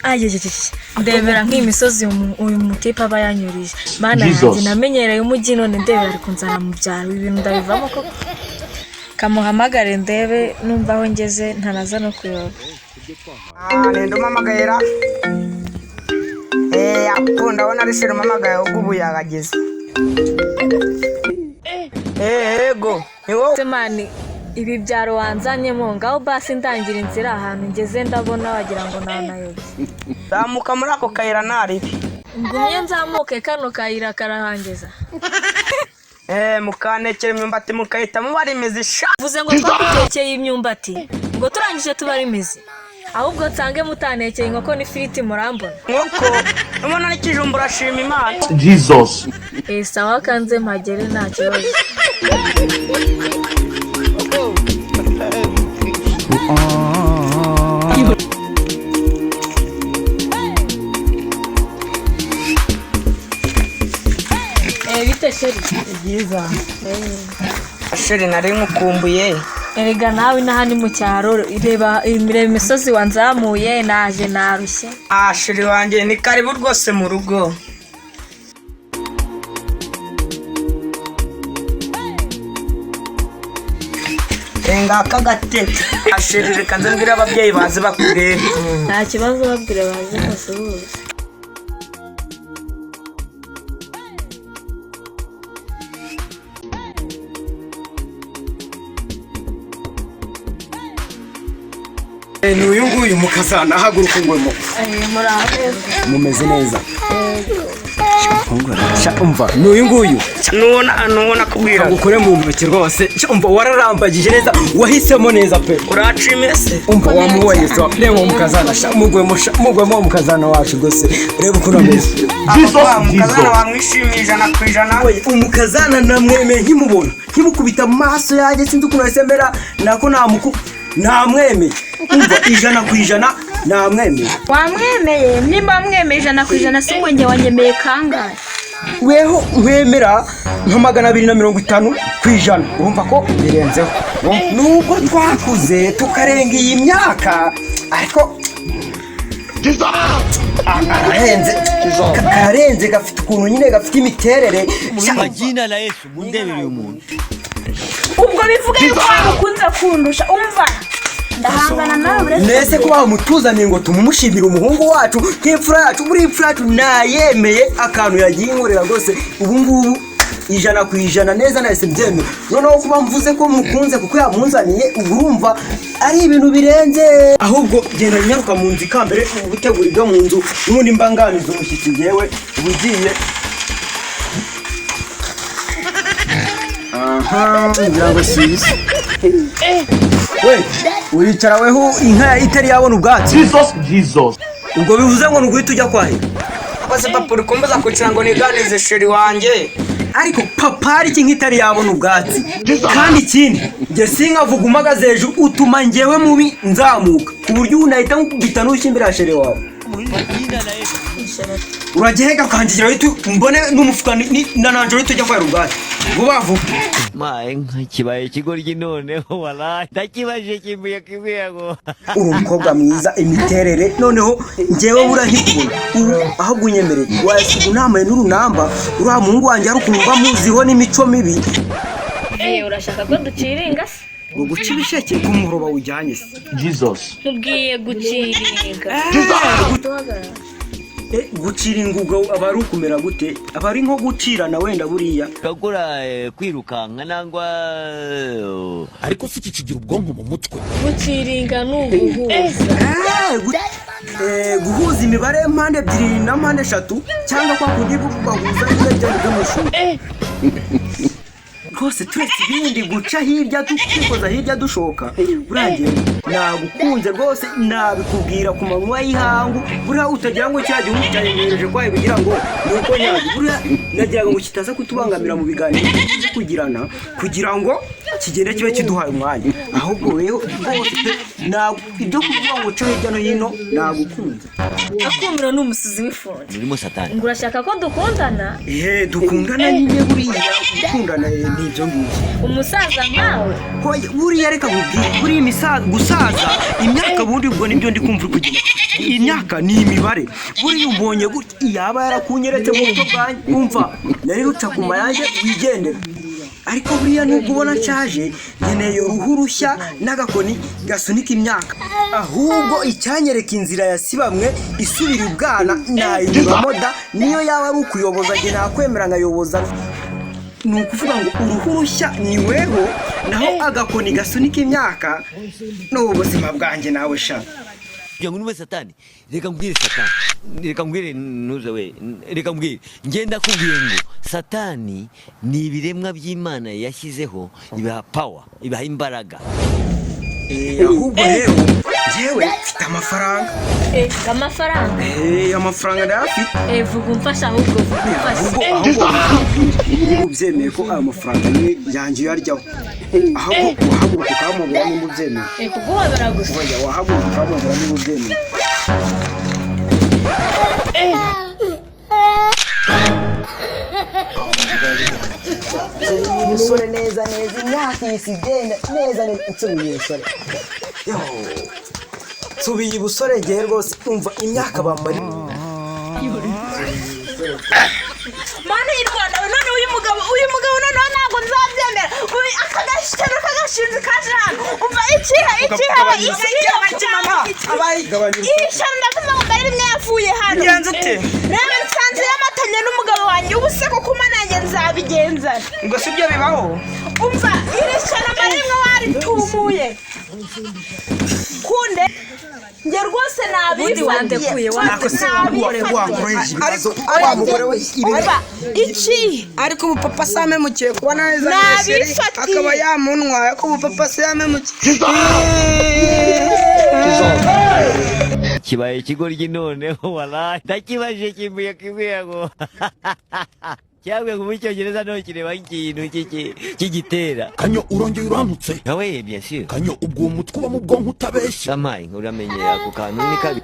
Ayayayaya, ndebera nk'iyi misozi uyu mutipe aba yanyurije. Mana yanjye, namenyereye umujyi, none ndebera ari kunzana mu byaro. Ibi bintu ndabivamo koko? Kamuhamagare ndebe numva aho ngeze ntanaza no kuyoba. Ah, ninde umpamagayira? Eh, apo ndabona ari chéri umpamagaye, ahubwo ubu yahageze. Eh, ego ni wowe. Se man, ibi byaro wanzanyemo? Ngaho basi ndangira inzira, ahantu ngeze ndabona wagira ngo nanayobye. Zamuka muri ako kayira ntaribi. Ngumye nzamuke kano kayira karahangeza? Eh, mukantekera imyumbati mukahita mubara imizi sha. Vuze ngo twagutekeye imyumbati ngo turangije tubara imizi? Ahubwo nsange mutantekeye inkoko n'ifiriti murambona. Nkoko ubona n'ikijumba urashima Imana. Jesus. Eh, sawa, kanze mpagere, nta kibazo. Eh, bite chéri? Byiza chéri, nari nkukumbuye. Erega nawe inaha ni mu cyaro. Reba, reba imisozi wanzamuye, naje narushye. Ah, chéri wanjye, ni karibu rwose mu rugo. Ngaka agatebe. Ah, chéri, reka nze mbwire ababyeyi baze bakurebe. Nta kibazo, babwire baze basuhuze. Ni uyu nguyu mukazana, haguruka ngwemo. Eh, muraho neza? Mumeze neza? Sha, umva, ni uyu nguyu. Nubona nubona kubwira. Ngukore mu ntoki rwose. Sha, umva, wararambagije neza, wahisemo neza pe. Uracime se. Umva, wamubonye se? Reba mukazana sha, mugwemo sha, mugwemo mukazana wacu rwose, reba ukuntu ameze. Jesus, Papa, mukazana Jesus. wamwishimiye 100%. Oye, umukazana namwemeye nkimubona, nkimukubita mu maso yanjye, sinzi ukuntu yahise mera nako namuku namwemeye. Umva, 100% namwemeye. Wamwemeye? Nimba wamwemeye 100%, si ngo njye wanyemeye kangahe? Weho wemera nka 250%, urumva ko birenzeho. Nubwo twakuze tukarenga iyi myaka, ariko ararenze. Kararenze, gafite ukuntu nyine gafite imiterere. Majina la Yesu, mundebere uyu muntu. Ubwo bivuga yuko wamukunze kundusha. Umva, ndahangana nawe uretse. Mbese ko bamutuzaniye ngo tumumushimire, umuhungu wacu nk'imfura yacu, buri imfura yacu nayemeye akantu yagiye inkorera rwose. Ubu ngubu 100% neza nahise mbyemera. Noneho kuba mvuze ko mukunze kuko yamunzaniye, ubu urumva ari ibintu birenze. Ahubwo genda nyaruka mu nzu ikambere ubu gutegura ibyo mu nzu, n'ubundi mbanganiza umushyitsi ngewe uba ugiye. Aha ngira ngo si ibisa. We uricara weho, inka itari yabona ubwatsi. Jesus, Jesus. Ubwo bivuze ngo ni uguhita ujya kwahira. Akoze papa, uri kumbuza kugira ngo niganize chéri wanjye. Ariko papa, hari iki nk'itari yabona ubwatsi? Kandi ikindi, njye sinkavuga umagaze hejuru, utuma njyewe mubi nzamuka ku buryo ubu nahita nkukubita n'ushya imbere ya chéri wawe. Uragihega ukangira uhita mbone n'umufuka na nanjoro, uhita ujya kwahira ubwatsi vuba vuba. Maye nka kibaye ikigoryi noneho, walahi ndakibajije kimbuye kibwira ngo Uri umukobwa mwiza, imiterere noneho njyewe buriya nkikubona ubu, ahubwo unyemereye wasiga unambaye n'urunamba. Uriya muhungu wanjye hari ukuntu mba muziho n'imico mibi. Eh, urashaka ko duciringa se? Ngo guca ibisheke ku muhoro bawujyanye se? Jesus. Nkubwiye guciringa. Eh, gucira ingugo aba ari ukumera gute? Aba ari nko gucirana wenda buriya. Gakora kwirukanka nangwa Ariko si iki kigira ubwonko mu mutwe? Guciringa ni uguhuza. Eh, guhuza imibare mpande ebyiri na mpande eshatu, cyangwa kwa kundi bahuza nyine bya byo mu ishuri rwose. Turetse ibindi guca hirya twikoza hirya dushoka, buriya nagukunze rwose, nabikubwira ku manywa y'ihangu. Buriya utagira ngo cya gihugu cyanyegereje kwayo kugira ngo ni uko nyabyo, buriya nagira ngo kitaza kutubangamira mu biganiro tuzi kugirana, kugira ngo kigende kibe kiduhaye umwanya. Ahubwo weho rwose pe, ibyo kuvuga ngo uca hirya no hino, nagukunze. Akumiro ni umusizi w'ifundi. Murimo satani. Ngo urashaka ko dukundana? Ehe, dukundana nyine, buriya gukundana ni ibyo ngibyo. Umusaza nkawe? Hoya, buriya reka nkubwire, buriya gusaza imyaka bundi ubwo nibyo ndi kumva uri kugenda. Imyaka ni imibare. Buriya umbonye gutya, yaba yarakunyeretse mu buto bwanjye, umva nari ruca ku mayange wigendera. Ariko buriya nubwo ubona nshaje, nkeneye uruhu rushya n'agakoni gasunika imyaka. Ahubwo icyanyereka inzira ya sibamwe isubira ibwana nayinyuramo da. Niyo yaba ari ukuyoboza, njye nakwemera nkayoboza. Ni ukuvuga ngo uruhu rushya ni weho, naho agakoni gasunika imyaka ni ubuzima bwanjye nawe sha. Kugira ngo nube satani, reka mbwire satani, reka mbwire ntuze we, reka mbwire, ngenda kubwiye ngo satani ni ibiremwa by'Imana yashyizeho, ibaha power, ibaha imbaraga. Ahubwo rero njyewe mfite amafaranga. Amafaranga? Amafaranga ndayafite. Vuga umfasha ahubwo, vuga umfasha. Ahubwo niba ubyemeye ko aya mafaranga ni yanjye uyaryaho, ahubwo wahaguruka ukamubwira nimba ubyemeye. Kuguhobera gusa? Oya, wahaguruka ukamubwira niba ubyemeye. Umusore neza neza, imyaka ihise igenda neza neza. Nsubiye ibusore, nsubiye ibusore ngewe rwose, umva imyaka bamara. Mana y'u Rwanda, none uyu mugabo, uyu mugabo noneho ntabwo nzabyemera. Uyu aka gashyano k'agashinzi kaje hano, umva ikihe, ikihe, ikihe, iri shyano ndavuze ngo mbere rimwe yavuye hano. Bigenze ute? Reba nsanze yamatanye n'umugabo wanjye. Ubu se koko Mana yanjye nzabigenza? Ngo si byo bibaho. Umva iri shyano mbere rimwe waritumuye kunde njye rwose Ubundi wandekuye, nabifatiye. wandekuye. Wakoresha ibibazo wa mugore we ibi. Umva iki. Ariko ubu papa se yamemukiye kuba neza neza, Nabifatiye. akaba yamuntwaye, ariko ubu papa se yamemukiye. Kibaye ikigoryi noneho walayi, ndakibajije kimbuye kibwira ngo cyangwa ngo mu cyongereza no kireba ikintu cy'igitera. Kanyo, urongeye urantutse. Nawe bien sûr. Kanyo, ubwo uwo mutwe uba mu bwonko utabeshya? Samayi, uramenye ako kantu ni kabi.